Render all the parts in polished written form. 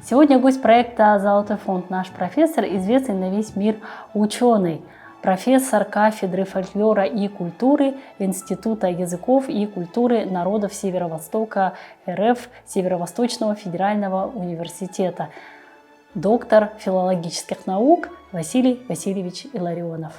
Сегодня гость проекта «Золотой фонд» наш профессор, известный на весь мир ученый, профессор кафедры фольклора и культуры Института языков и культуры народов Северо-Востока РФ Северо-Восточного федерального университета, доктор филологических наук Василий Васильевич Илларионов.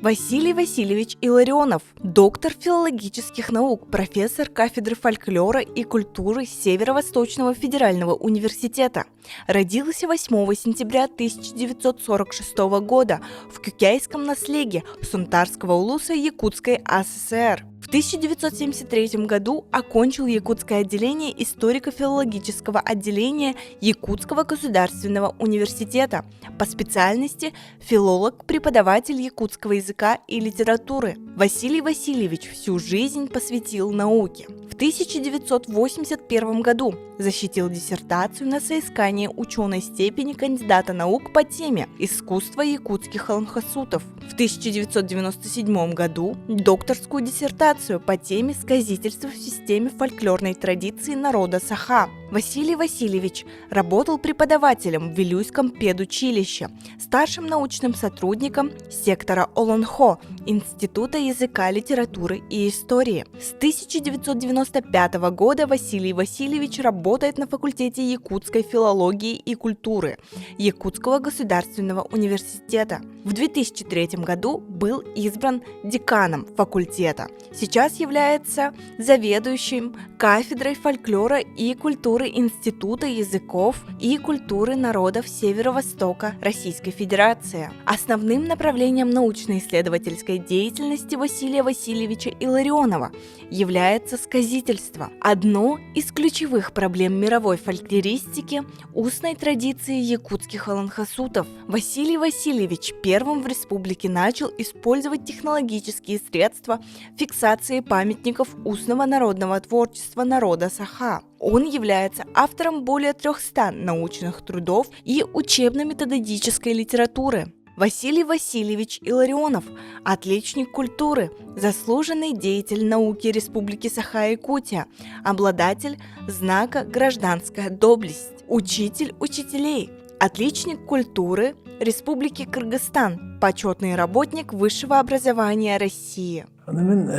Василий Васильевич Илларионов, доктор филологических наук, профессор кафедры фольклора и культуры Северо-Восточного федерального университета. Родился 8 сентября 1946 года в Кюкяйском наслеге Сунтарского улуса Якутской АССР. В 1973 году окончил Якутское отделение историко-филологического отделения Якутского государственного университета по специальности филолог-преподаватель якутского языка и литературы. Василий Васильевич всю жизнь посвятил науке. В 1981 году защитил диссертацию на соискание ученой степени кандидата наук по теме «Искусство якутских олонхосутов». В 1997 году докторскую диссертацию по теме «Сказительство в системе фольклорной традиции народа Саха». Василий Васильевич работал преподавателем в Вилюйском педучилище, старшим научным сотрудником сектора Олонхо Института языка, литературы и истории. С 1995 года Василий Васильевич работает на факультете якутской филологии и культуры Якутского государственного университета. В 2003 году был избран деканом факультета. Сейчас является заведующим кафедрой фольклора и культуры Института языков и культуры народов Северо-Востока Российской Федерации. Основным направлением научно-исследовательской деятельности Василия Васильевича Илларионова является сказительство. Одно из ключевых проблем мировой фольклористики – устной традиции якутских олонхосутов. Василий Васильевич первым в республике начал использовать технологические средства фиксации памятников устного народного творчества народа Саха. Он является автором более 300 научных трудов и учебно-методической литературы. Василий Васильевич Илларионов – отличник культуры, заслуженный деятель науки Республики Саха-Якутия, обладатель знака «Гражданская доблесть», учитель учителей, отличник культуры Республики Кыргызстан, почетный работник высшего образования России. Аны мин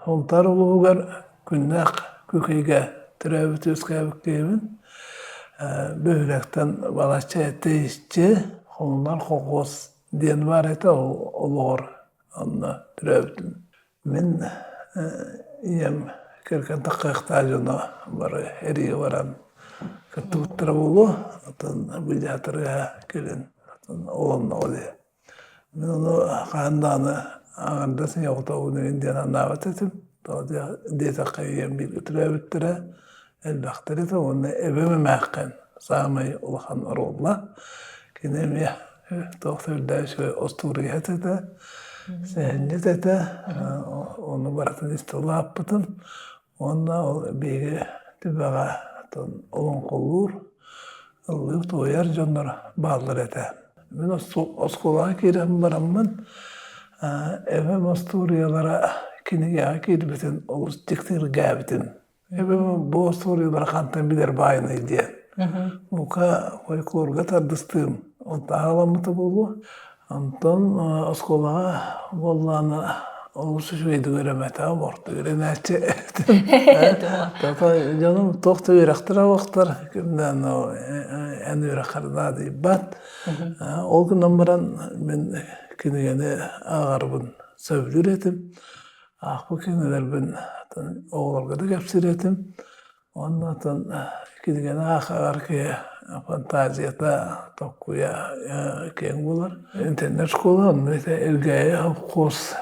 Сунтаар улууһугар күннээх Күкэйгэ төрөөбүт үөскээбит киһибин. Бөһүөлэктэн балачча тэйиччи Хомунар колхуос диэн баар этэ ол олоҕор онно төрөөбүтүм. Мин ийэм кэргэн таххыахтаах дьоно бары эригэ баран кыттыбыттара буолуо. Оттон быдьаатырга кэлин олонноҕо дии. Мин ону хаһан даҕаны аҥардас ийэ оҕотобун игин диэн санаабат этим. Тоҕо диэтэххэ ийэм бииргэ төрөөбүттэрэ элбэхтэр этэ уонна эбэм эмээххин саамай улахан оруолла. Кини эмиэ туох да үрдээх үчүгэй остуоруйаһыт этэ, сэһэнньит этэ. Ону барытын истэ улааппытым. Уонна ол биһиги түбэҕэ олоҥхолуур, ыллыыр-туойар дьоннор бааллар этэ. Мин оскуолаҕа киирэн бараммын эбэм остуоруйалара кинигэҕэ киирбитин олус дьиктиргээбитим. Эбэм бу остуоруйалары хантан билэр баайыный диэн. Бука фольклорга тардыстыым онтон аҕаламмыта буолуо. Онтон оскуолаҕа буоллаҕына олус үчүгэйдик үөрэммэтэҕим, орто үөрэнээччи этим. Дьонум туох да үөрэхтэрэ суохтар, кимнээн эн үөрэххэр наадыйбат. Ол гынан баран мин кинигэни ааҕарбын сөбүлүүр этим. Аахпыт кинигэлэрбин оҕолорго да кэпсиир этим. Уонна оттон кинигэни аахар киһи фантазията, толкуйа киэҥ буолар. Интернет-школа онно ити Элгээйи совхоз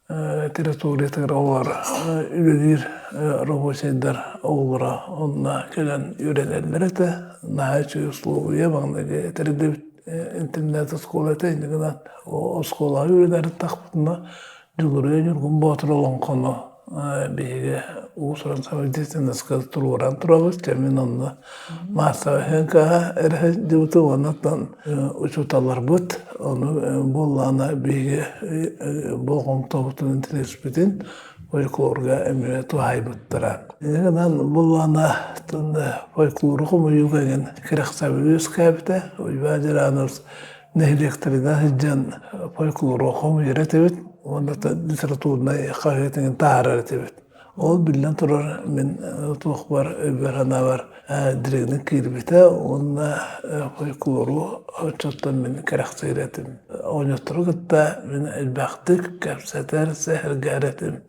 территориятыгар олорор үлэлиир рабочайдар оҕолоро онно кэлэн үөрэнэллэр этэ. Наһаа үчүгэй условия маҥнайгы тэриллибит интернет-оскуола этэ. Инньэ гынан оскуолаҕа үөрэнэр тахпытына Дьулуруйа Ньургун Боотур олоҥхону. Биһиги уус-уран самодеятельноска туруоран турабыт. Дьэ мин онно маассабай эрэ сылдьыбытым уонна учууталларбыт ону буоллаҕына биһиги болҕомтобутун интэриэспитин фольклорга эмиэ туһаайбыттара. Инньэ гынан буоллаҕына фольклору хомуйууга эҥин кэрэхсэбил үөскээбитэ. Уйбаан Дьаранов нэһилиэктэринэн сылдьан фольклору хомуйар этибит уонна литературнай хаһыат эҥин таһаарар этибит. Ол биллэн турар мин туохпар өйбөр-санаабар дириҥник киирбитэ уонна фольклору оччоттон мин кэрэхсиир этим. Оҕонньоттору кытта мин элбэхтик кэпсэтэр, сэһэргээр этим.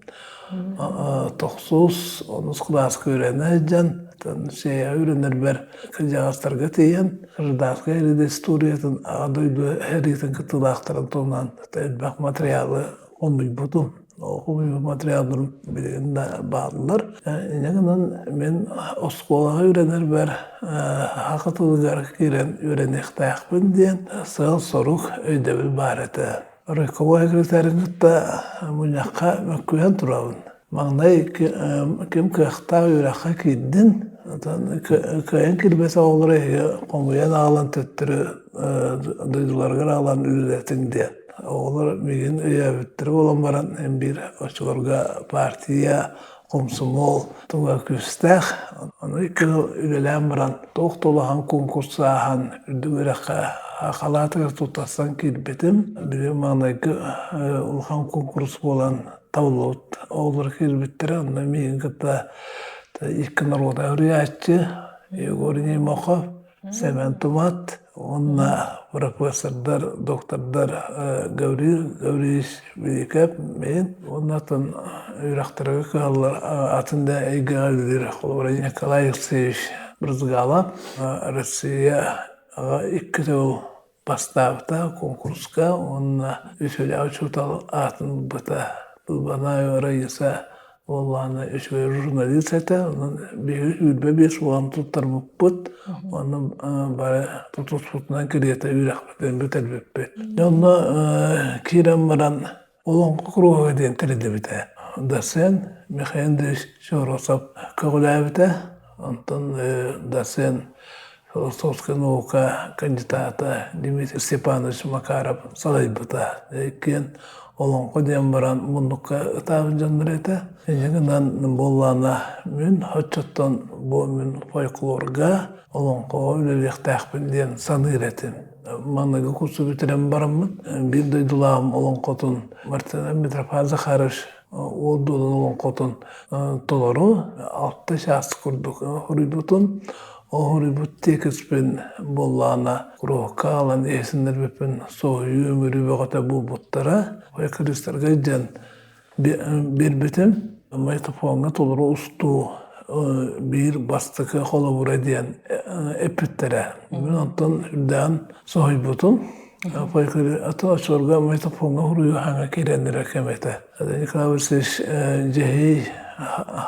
Тохсус, онус кылааска үөрэнэ сылдьан, сиэйэҕэ үөрэнэрбэр кырдьаҕастарга тиийэн, гражданскай эридэ историятын, Аҕа дойду сэриитин кыттыылаахтарын туһунан элбэх материалы хомуйбутум. Ол хомуйбут материалларым билигин да бааллар. Инньэ гынан мин оскуолаҕа үөрэнэрбэр саха тылыгар киирэн үөрэниэхтээхпин диэн сыал-сорук өйдөбүл баар этэ. Райкомол секретарын кытта мунньахха мөккүһэн турабын. Маҥнай ким кыахтаах үөрэххэ киирдин, кыайан киирбэтэх оҕолору эһиги хомуйан аҕалан төттөрү дойдуларыгар аҕалан үлэлэтиҥ диэн. Оҕолор миигин өйөөбүттэрэ буолан баран, эн биир оччолорго партия, хомсомуол туга күүстээх. Ону икки сыл үлэлээн баран, туох да улахан конкурс ааһан, үрдүк үөрэххэ халаатыгар туттарсан киирбитим. Билигин маҥнайгы улахан конкурс буолан табыллыбыт оҕолор киирбиттэрэ. Онно миигин кытта икки норуота суруйааччы Егор Неймохов, Сэмэн Тумат уонна профессордар, доктордар Гаврил Гаврильевич Великов мин уонна атын үөрэхтэргэ кыһаллар атын да эйгэҕэ үлэлиир холобура Николай Алексеевич Брызгалов Россияҕа икки төгүл бастаабыта куонкуруска уонна үтүөлээх учуутал аатын ылбыта. Былбанаева Раиса буоллаҕына үчүгэй журналист этэ, онон биһиги 25 уолан туттарбыппыт, уонна бары тутуспутунан кириэтэ үөрэхпитин бүтэрбиппит. Онно киирэн баран Олоҥхо куруһуга диэн тэриллибитэ. Доцент Михаил Андреевич Чоросов көҕүлээбитэ, онтон доцент философскай наука кандидата Дмитрий Степанович Макаров салайбыта. Иккиэн олоҥхо диэн баран муннукка ытаабыт дьоннор этэ. Инньэ гынан буоллаҕына мин оччоттон бу мин фольклорга, олоҥхоҕо үлэлиэхтээхпин диэн саныыр этим. Маныгы курсу бүтэрэн бараммын биир дойдулааҕым олоҥхотун Мартына Митрофан Захарович уол дуолан олоҥхотун толору алта чаас курдук хоруйбутум. Ол хоруйбут тиэкиспин буоллаҕына куруһукка аҕалан иһитиннэрбиппин соһуйуу үмүрүү бөҕөтө буолбуттара. Фольклористарга илдьэн биэрбитим. Магнитофоҥҥа толору устуу биир бастакы холобура диэн эппиттэрэ. Мин онтон үрдээн соһуйбутум. Атын оччолорго магнитофоҥҥа суруйуу хаҥа киирэн эрэр кэм этэ. Николай Васильевич Дьэһиэй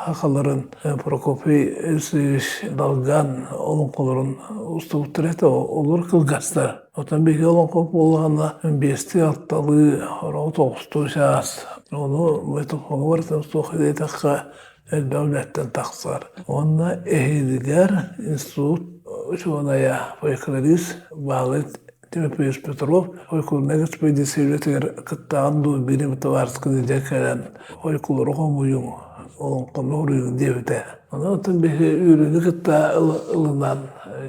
сахаларын Прокопий Алексеевич Долган олоҥхолорун устубуттар этэ. Олор кылгастар. Оттон биһиги олоҥхо буоллаҕына биэстии алталыы, ороҕу тоҕустуу чаас. Ону магнитофоҥҥа барытын суох диэтэххэ элбэх үлэттэн тахсар. Уонна эһиилигэр институт учуонайа, фольклорист Баалый Тимофеевич Петров фольклорнай экспедиция үлэтигэр кыттаҕын дуу биир эмэ табаарыскын илдьэ кэлэн фольклору хомуйуҥ, олоҥхону суруйуҥ диэбитэ. Онон оттон биһиги үөрүүнү кытта ылынан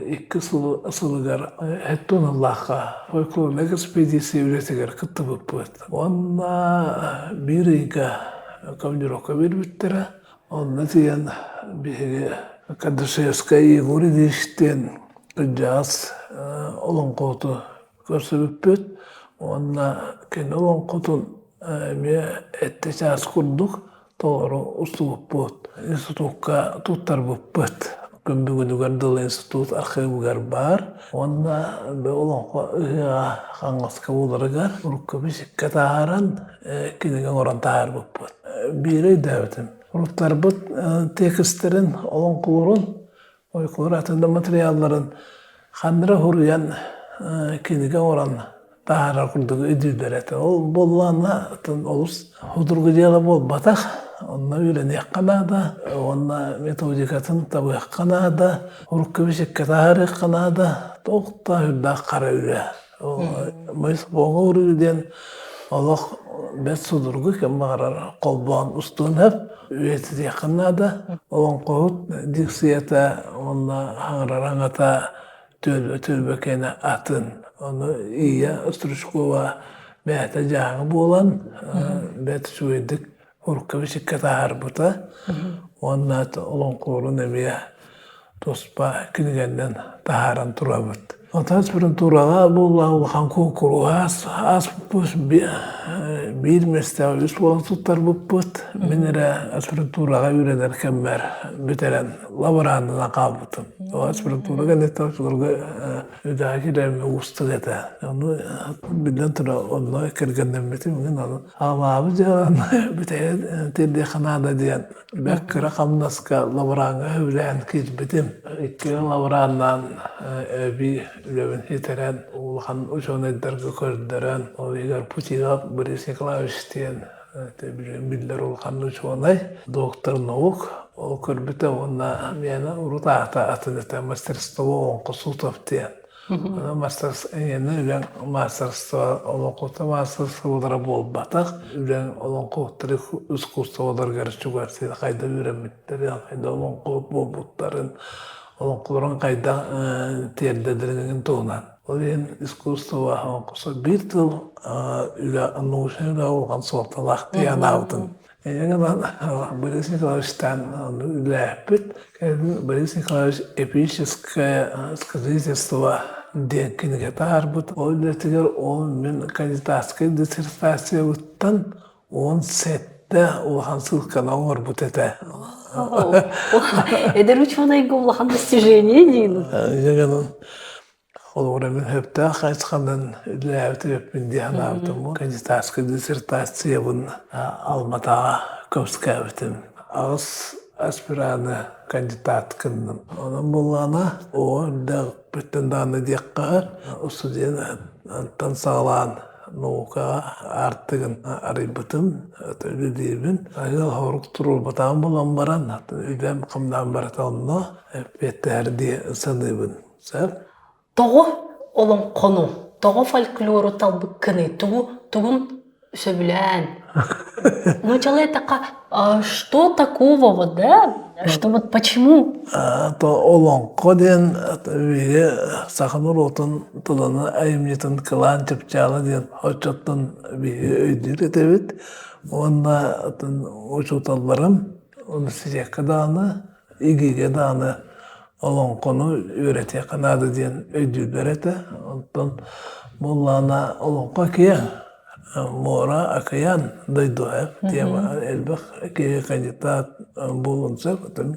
икки сылыгар Эттон-Аллаахха фольклорнай экспедиция үлэтигэр кыттыбыппыт. Уонна биир ыйга командировка биэрбиттэрэ. Онно тиийэн биһиги Кардашевскай Егор Ильич диэн кырдьаҕас олоҥхоһуту көрсүбүппүт уонна кини олоҥхотун эмиэ эттэ чаас курдук толору устубуппут, институкка туттарбыппыт. Күн бүгүнүгэр дылы институт архыыбыгар баар уонна олоҥхо ыһыаҕа Хаҥаска буоларыгар урукку бичиккэ таһааран кинигэ оҥорон таһаарбыппыт. Биири өйдөөбүтүм. Уруттарбыт тиэкистэрин, олоҥхолорун Ойкулар атын да материалларын ханна суруйан кинигэ оҥорон таһаарар курдук өйдүүллэр этэ. Ол буоллаҕына атын олус судургу дьыала буолбатах. Онно үөрэниэххэ наада, уонна методикатын табыахха наада, урукку бичиккэ таһаарыахха наада, туох да үрдээх хара үлэ. Майсбоҥа уруу диэн олох бэрт судургу ким баҕарар холбоон устуон сөп, үйэтитиэххэ наада. Олоҥхоһут дикцията уонна хаҥырар аҥата түөлбэ-түөлбэ киэнэ атын. Ону Ия Стручкова бэйэтэ дьааҥы буолан бэрт үчүгэйдик урукка-бичиккэ таһаарбыта уонна олоҥхолорун эмиэ туспа кинигэннэн таһааран турабыт. Оттон аспирантураҕа буолла улахан куонкуруһу ааспыппыт биир миэстэҕэ үс буолан туттарбыппыт. Мин эрэ аспирантураҕа үөрэнэр кэммэр бүтэрэн лаборанынан хаалбытым. Аспирантура кэнниттэн оччолорго үдэҕэ киирэрим уустук этэ. Ону биллэн турар онно кэргэннэммитим. Ону Аҕалаабыт дьыаланы бүтэйэн тиэрдиэххэ наада диэн бэрт кыра хамнаска лабораҥҥа үбүлээн киирбитим. Икки лабораннаан эбии үлэбин ситэрэн, улахан учуонайдарга көрдөрөн, ол иһигэр Путилов Борис Николаевич диэн биллэр улахан учуонай, доктор наук, ол көрбүтэ уонна миэнэ урут аата атын этэ мастерство Оҥхосутов диэн. Маастарс эйиэнэ үлэҥ маастарство олоҥхото маастарстволара буолбатах. Үлэҥ олоҥхоһуттары искусстволарыгар чугас хайда үөрэммиттэрин, хайда олоҥхоһут буолбуттарын, олоҥхолорун хайдах тиэрдэллэрин туһунан. Ол иһин искусство олоҥхосо биир тыл үлэ научнай үлэ улахан суолталаах дии анаабытым. Эйигин Борис Николаевичтаан үлэлээппит. Кэлин Борис Николаевич эпическое сказительство диэн кинигэ таһаарбыт. Ол үлэтигэр ол мин кандидатскай диссертациябыттан 17 улахан ссылканы оҥорбут этэ. Эдэр учуонайга улахан достижение диин. Дьэ Холобура, мин сөптөөх хайысханан үлэлээбит эбиппин дии санаабытым. Кандидатскай диссертациябын Алматаҕа көмүскээбитим. Аҕыс аспираны кандидат гынным. Онон буоллаҕына, оҕо эрдэхпиттэн даҕаны диэххэ, устудьуонтан саҕалаан наукаҕа аартыгын арыйбытым, үлэлиибин. Ыал хорук туруорбатаҕым буолан баран, үлэм хамнаан барыта онно эппиэттэһэр дии саныыбын. Сөп. Тоҕо олоҥхону, тоҕо фольклору талбыккыный? Тугу, тугун сөбүлээн? Нуучалыы эттэххэ, что такого вот, да? Что вот почему? То олоҥхо диэн биһиги саха норуотун тылын айымньытын кылаан чыпчаала диэн оччоттон биһиги өйдүүр этибит. Уонна учууталларым университекка даҕаны игигэ даҕаны олоҥхону үөрэтиэххэ наада диэн өйдүүллэр этэ. Онтон буоллаҕына олоҥхо киэҥ, муора, акыйаан дойдуга тема элбэх киһи кандидат буолуон сөп. Оттон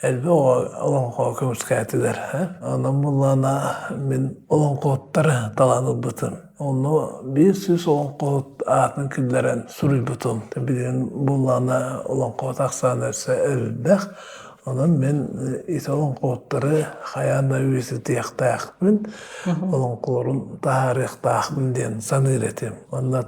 элбэх оҕо олоҥхоҕо көмүскээтилэр. Онон буоллаҕына мин олоҥхоһуттары талан ылбытым. Онно 500 олоҥхоһут аатын киллэрэн суруйбутум. Билигин буоллаҕына олоҥхоһут ахсаана өссө элбэх. Онон мин ити олоҥхоһуттары хайаан да үйэтитиэхтээхпин, олоҥхолорун таһаарыахтаахпын диэн саныыр этим. Онно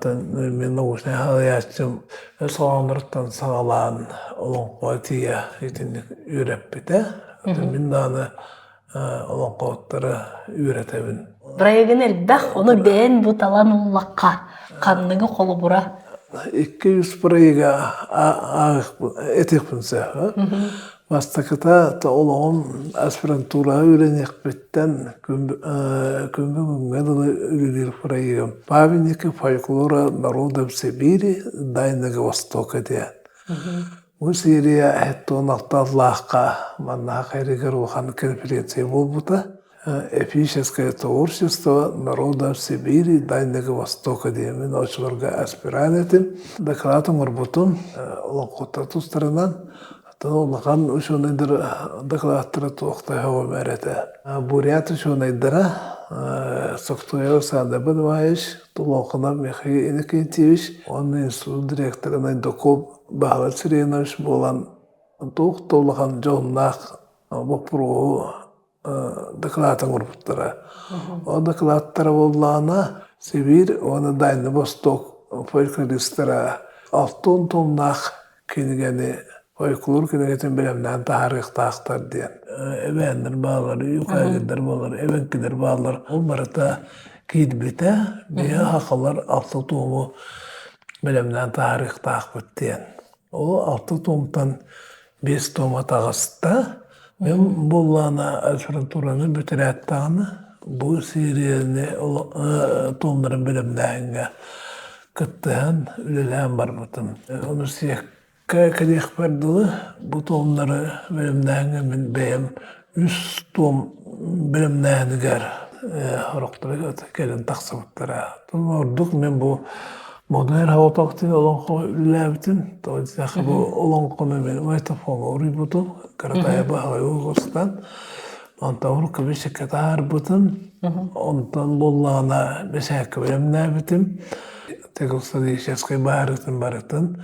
мин научнай салайааччым өс хоһоонноруттан саҕалаан олоҥхоҕо тиийэ итинник үөрэппитэ. Мин даҕаны олоҥхоһуттары үөрэтэбин. Проегын элбэх, ону бэйэн бу талан ыллахха ханныгы холобура? 200 проега этиэхпин сөп. Бастакыта олоҕум аспирантураҕа үөрэниэхпиттэн күн бүгүҥҥэ дылы үлэлиир проегым «Памятники фольклора народов Сибири Дальнего Востока» диэн. Бу серия 76-лаахха манна хайрыгар улахан конференция буолбута. Эпическое творчество народов Сибири, Дальнего Востока диэмин очуларга аспирант этим. Доклад оҥорбутум олоҥхоттор тустарынан. Улахан учуонайдар докладтара туох да сөҕүмэр этэ. Бурят учуонайдара Соктуев Александр Бадваевич, Тулоханов Михаил Иннокентьевич уонна институт директора Найдаков Баһылай Сиренович буолан туох да улахан дьоһуннаах боппуруоһу дакылаат оҥорбуттара. Ол дакылааттара буоллаҕына Сибиир уонна Дальний Восток фольклористара 60 тоннаах. кинигэни фольклор кинигэтин бэлэмнээн таһаарыахтаахтар диэн. Эбээннэр бааллар, юкагирдар бааллар, эбэҥкилэр бааллар. Ол барыта киирбитэ. Биһиги сахалар алта туому бэлэмнээн таһаарыахтаахпыт диэн. Ол алта туомтан биэс туома таҕыста. Мин буоллаҕына аспирантураны бүтэрээт даҕаны бу сиэрийэни туомнарын бэлэмнээһиҥҥэ кыттыһан үлэлээн барбытым. Университекка кэлиэхпэр дылы бу туомнары бэлэмнээһиҥҥэ мин бэйэм үс туом бэлэмнээһинигэр сорохторо кэлин тахсыбыттара. Ордук мин бу Модун Хавапактын олоҥхо үлэлээбитим. Тоҕо диэтэххэ бу олоҥхону мин магнитофоҥҥа уруйбутум. Кыратайа баһылай устан. Онтон рукавичка таһаарбытым. Онтон буоллаҕына бэсээккэ бэлэмнээбитим. Текстологическай баарытын барытын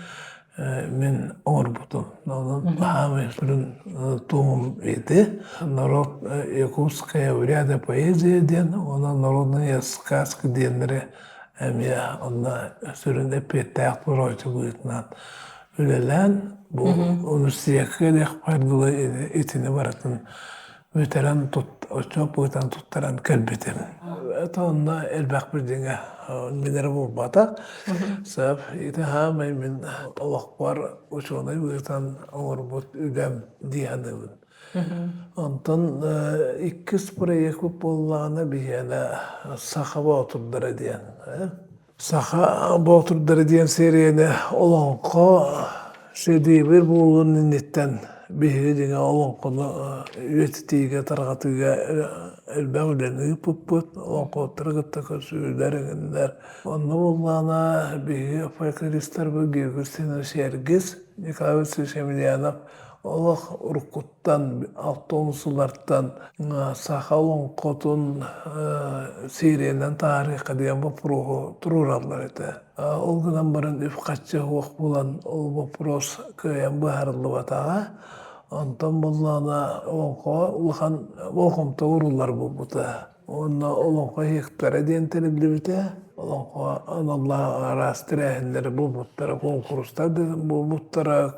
мин оҥорбутум. Онон хаамай сүрүн туомум ити. Народ якутская уряда поэзия диэн, уонна народная сказка диэннэри эмиэ онно сүрүн эппиэттээх туруорчу быһыытынан үлэлээн, бу университекка кэлиэхпэр дылы итини барытын бүтэрэн тут отчуот быһыытынан туттаран кэлбитим. Это онно элбэх билдиҥэ мин эрэ буолбата. Сөп ити хаамай мин олохпор учуонай быһыытынан оҥорбут үлэм дии саныыбын. Онтон иккис проекпыт буоллаҕына биһиэнэ Саха боотурдара диэн. Саха боотурдара диэн серияны олоҥхо сэдиэбир буолуон инниттэн биһиги дьиҥэ олоҥхону үйэтитиигэ, тарҕатыыга элбэх үлэни ыыппыппыт. Олоҥхоһуттары кытта көрсүһүүлэр эҥиннэр. Онно буоллаҕына биһиги фольклористарбыт Георгий Степанович Эргис, Николай Васильевич Емельянов олох уруккуттан, 60 сыллартан саха олоҥхотун сиэриэнэн таһаарыахха диэн боппуруоһу туруораллар этэ. Ол гынан баран үп-харчы суох буолан ол боппуруос кыайан быһаарыллыбатаҕа. Онтон буоллаҕына олоҥхоҕо улахан болҕомто ууруллар буолбута. Уонна Олоҥхо иһиктэрэ диэн тэриллибитэ. Олоҥхо аналлаах араас тэрээһиннэри буолбуттара, куонкурустар да буолбуттара,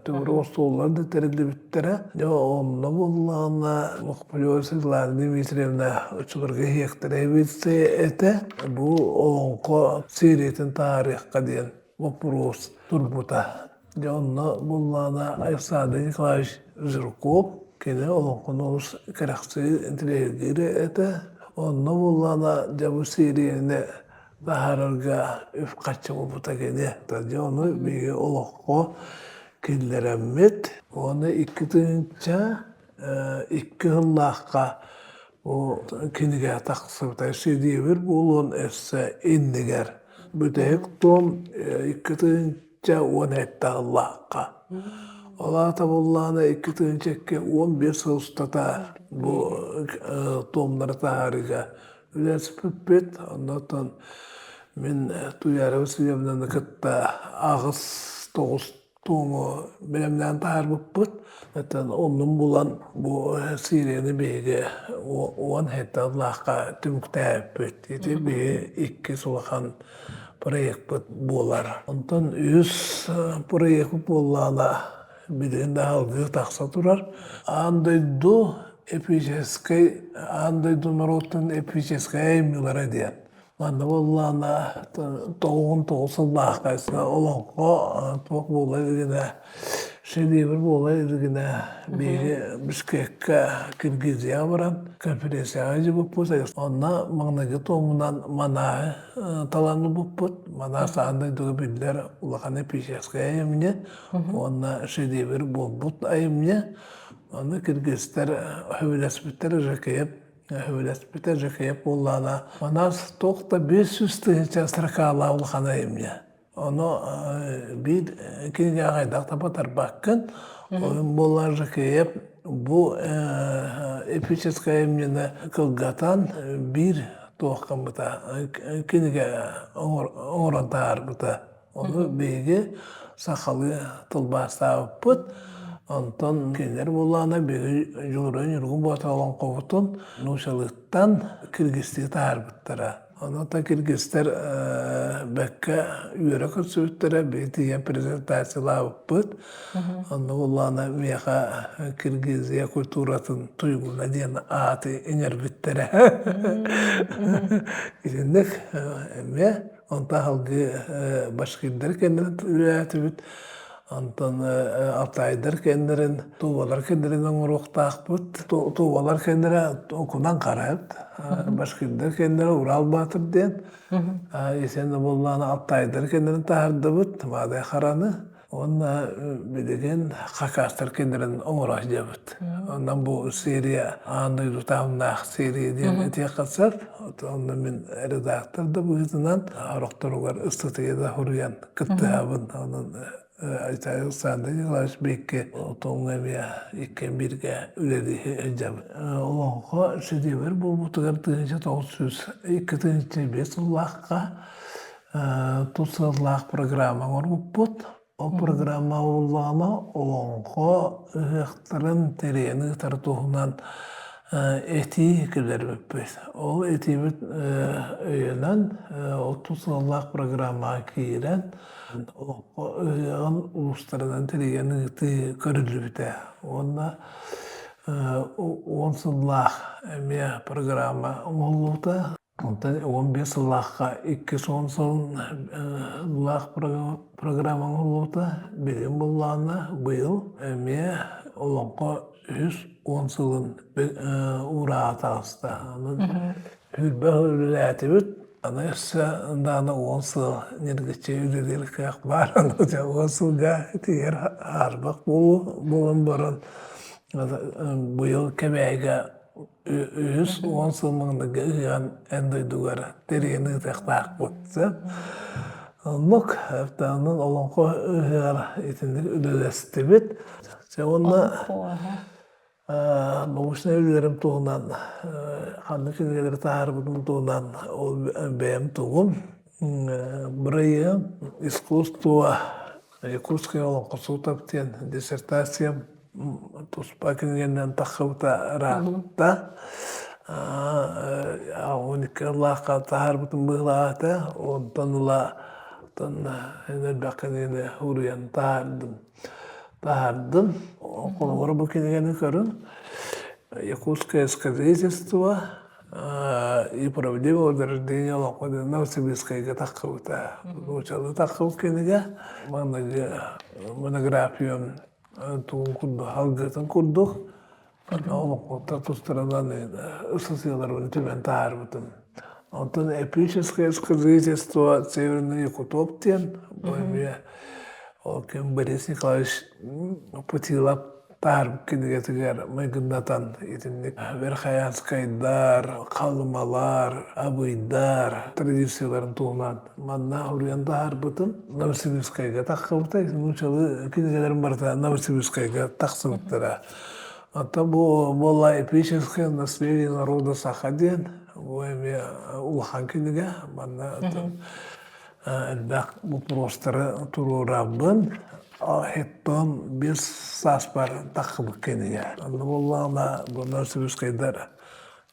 төгүрүк остуоллар да тэриллибиттэрэ. Дьэ онно буоллаҕына Мохпулева Светлана Дмитриевна оччолорго иһиэхтэрэ эбит этэ. Бу олоҥхо сериятын таһаарыахха диэн боппуруос турбута. Дьэ онно буоллаҕына Александр Николаевич Жирков кини олоҥхону олус кэрэхсиир, интэриэһиргиир этэ. Онно буоллаҕына дьэ бу сиэрийэни таһаарарга үп-харчы буолбута кини. Дьэ ону биһиги олоххо киллэрэммит уонна 2002 сыллаахха бу кинигэ тахсыбыта сидиэбир буолуон өссө иннигэр. Бүтэһик туом 2017 сыллаахха. Ол аата буоллаҕына 2002 15 сыл устата бу туомнары таһаарыыга үлэлэспиппит. Оннуттан мин Туйаара Васильевнаны кытта аҕыс-тоҕус туому бэлэмнээн таһаарбыппыт. Оттон оннун булан бу Сирияны биһиги 17 сыллаахха түмүктээбиппит. Ити биһи иккис улахан проекпыт буолар. Онтон үһүс проекпыт буоллаҕына билигин да салгыы тахса турар. Аан дойду эпическэй, аан дойду норуотун эпическэй айымньылара диэн. Манна буоллаҕына 99 сыллаахха олоҥхо туох буола илигинэ, шедевр буола илигинэ биһиги Бишкеккэ Киргизияҕа баран конференцияҕа дьыбыппыт. Онно маҥнайгы туомунан Манааһы талан ылбыппыт. Манаас аан дойдуга биллэр улахан эпическэй айымньы уонна шедевр буолбут айымньы. Онно киргизтэр сөбүлэспиттэр Жакеев Сөбүлэспитэ Жакеев буоллаҕына, Манаас туох да 500 тыһыынча строкалаах улахан айымньы. Ону биир кинигэҕэ хайдах да батарбаккын. Ойун буоллар Жакеев бу эпическэй айымньыны кылгатан биир туох гыммыта, кинигэ оҥорон таһаарбыта. Ону биһиги сахалыы тылбаастаабыппыт. Онтон кинилэр буоллаҕына биһиги Дьулуруйан Ньургун Боотур олоҥхобутун нуучалыыттан киргизтии таһаарбыттара. Онон киргизтэр бэккэ үөрэ көрсүбүттэрэ, биһи тиийэн презентациялаабыппыт. Онно буоллаҕына миэхэ Киргизия культуратын туйгуна диэн ааты иҥэрбиттэрэ. Итинник эмиэ онтон салгыы башкирдар кэннин үлэлээтибит. Онтон алтайдар кэннэрин, тувалар кэннэрин оҥоруохтаахпыт. Тувалар кэннэрэ окунан харат, башкирдар кэннэрэ Урал Баатыр диэн. Исен буоллаҕына алтайдар кэннэрин таһардыбыт, Маадай Хараны. Уонна билигин хакастар кэннэрин оҥоро сылдьабыт. Онон бу серия аан дойду таһымнаах серия диэн этиэххэ сөп. Онно мин редактор да быһыытынан орохторугар ыстатыйа да суруйан кыттыһабын. Онон Александр Николаевич биһикки отоҥҥо эмиэ иккиэн бииргэ үлэлии сылдьабыт. Олоҥхо шедевр буолбутугар 1902 2005 сыллаахха тус сыаллаах программа оҥорбуппут. Ол программа буоллаҕына олоҥхо ыһыахтарын тэрийэн ыытар туһунан этии киллэрбиппит. Ол этиибит өйөнөн, ол тус сыаллаах программаҕа киирэн, олоҥхо ыһыаҕын улуустарынан тэрийэн ыытыы көрүллүбүтэ. Уонна 10 сыллаах эмиэ программа оҥоһуллубута. Онтон 15 сыллаахха 210 сыллаах программа оҥоһуллубута. Билигин буоллаҕына быйыл эмиэ олоҥхо үһүс уон сылын уурааҕа таҕыста. Онон сүүрбэ сыл үлэлээтибит. Аны өссө даҕаны 10 сыл ньиргиччи үлэлиир кыах баар. Аны 10 сылга тиийэр хаарбах буолан баран быйыл Кэбээйигэ үһүс 10 сыл маҥнайгы ыһыаҕын эн дойдугар тэрийэн ыытыахтаахпыт. Оннук, онон олоҥхо ыһыаҕар итинник үлэлэстибит. Чэ уонна научнай үлэлэрим туһунан ханнык кинигэлэри таһаарбытым туһунан ол бэйэм тугум. Бырайыагым искусство Якутская олоҥхосутов диэн диссертациям туспа кинигэнэн тахсыбыта ыраатта. 12 сыллаахха таһаарбытым быһыылаах Онтон ыла элбэх кинигэни уруйан таһаардым. Таһаардым. Холобура бу кинигэни көрүн. Якутское сказительство и проблема возрождения олоҥхо Новосибирскайга тахсыбыта. Нуучалыы тахсыбыт кинигэ. Маҥнайгы монографиям тугун курдук, алгыатын курдук олоҥхоттор тустарынан ыстатыйаларбын түмэн таһаарбытым. Онтон эпическое сказительство Северный Якутоп диэн бу эмиэ ол ким Борис Николаевич Путилов таһаарбыт кинигэтигэр майгыннатан итинник Верхоянскайдар, Халымалар, Абыйдар традицияларын туһунан манна уруйан таһаарбытым. Новосибирскайга тахсыбыта. Нууччалыы кинигэлэрим барыта Новосибирскайга тахсыбыттара. Оттон бу буолла эпическое наследие народа саха диэн бу эмиэ улахан кинигэ. Манна элбэх боппуруостары туруорабын. Хеттон биэс сааспар тахсыбыт кинигэ. Онно буоллаҕына бу Новосибирскайдар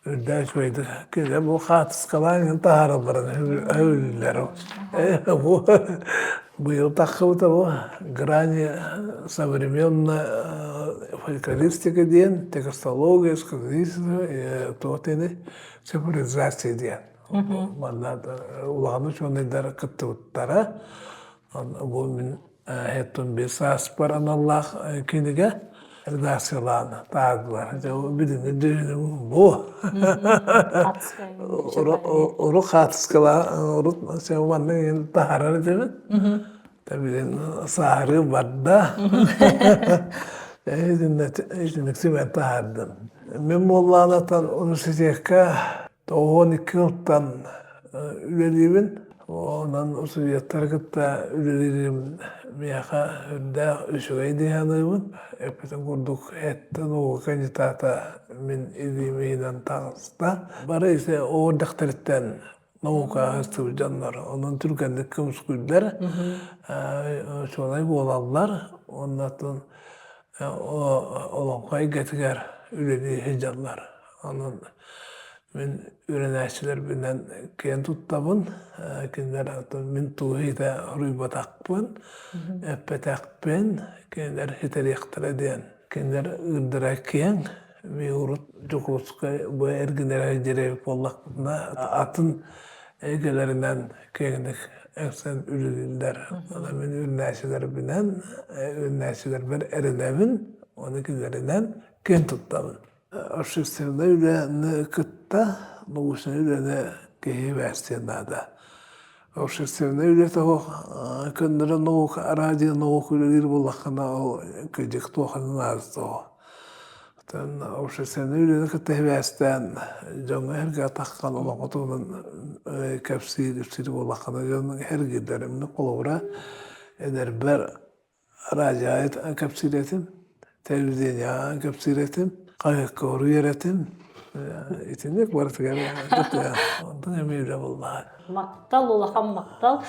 үрдээх үчүгэйдик кинилэр бу хаартыскалаан таһааралларын өйүүллэр. Бу быйыл тахсыбыта бу грани современной фольклористика диэн текстология, сказительство, туох диэни цифровизация диэн. Манна улахан учуонайдар кыттыбыттара. Бу мин 75 сааспар аналлаах кинигэ редакциялаан таардылар. Билиҥҥи дьүһүнүм бу. Урут хаартыскалаан, урут манна таһаарар этибит. Билин сааһырыы барда. Итинник түмэн таһаардым. Мин буоллаҕына университекка 92 сылтан үлэлиибин. Онон устудьуоттары кытта үлэлиирим миэхэ үрдээх үчүгэй дии саныыбын. Эппитим курдук, эттэн наука кандидата мин илиим иһинэн таҕыста. Бары ити оҕо эрдэхтэриттэн наука сылдьыбыт дьоннор. Онон түргэнник көмүскүүллэр, учуонай буолаллар. Уонна олоҥхо эйгэтигэр үлэлии сылдьаллар. Онон. Мин үөрэнээччилэрбинэн киэн туттабын. Кинилэр мин тугу иһитэ хоруйбатахпын, эппэтэхпин, кинилэр ситэриэхтэрэ диэн. Кинилэр ыырдара киэҥ. Мин урут Дьокуускай бу эргинэрэ дьирэбит буоллахпытына, атын эйгэлэринэн киэҥник эксэн үлэлииллэр. Онон мин үөрэнээччилэрбинэн, үөрэнээччилэрбэр эрэнэбин, уонна кинилэринэн киэн туттабын. Общественнай үлэни кытта научнай үлэни киһи бээстиэн наада. Общественнай үлэ того көннөрө наука, радио наука үлэлиир буоллаххына ол кыдьык туоханы наада Оттон общественнай үлэни кытта сибээстээн дьоҥҥо эргэ атаххан олоҥхо туһунан кэпсиир ипсиир буоллаххына дьон эргиллэр. Мин холобура эдэрбэр радио кэпсиир этим, телевидениеҕа кэпсиир этим, хаһыакка уруйар этим. Итинник барытыгар онтон эмиэ үлэ буллаҕа. Махтал, улахан махтал.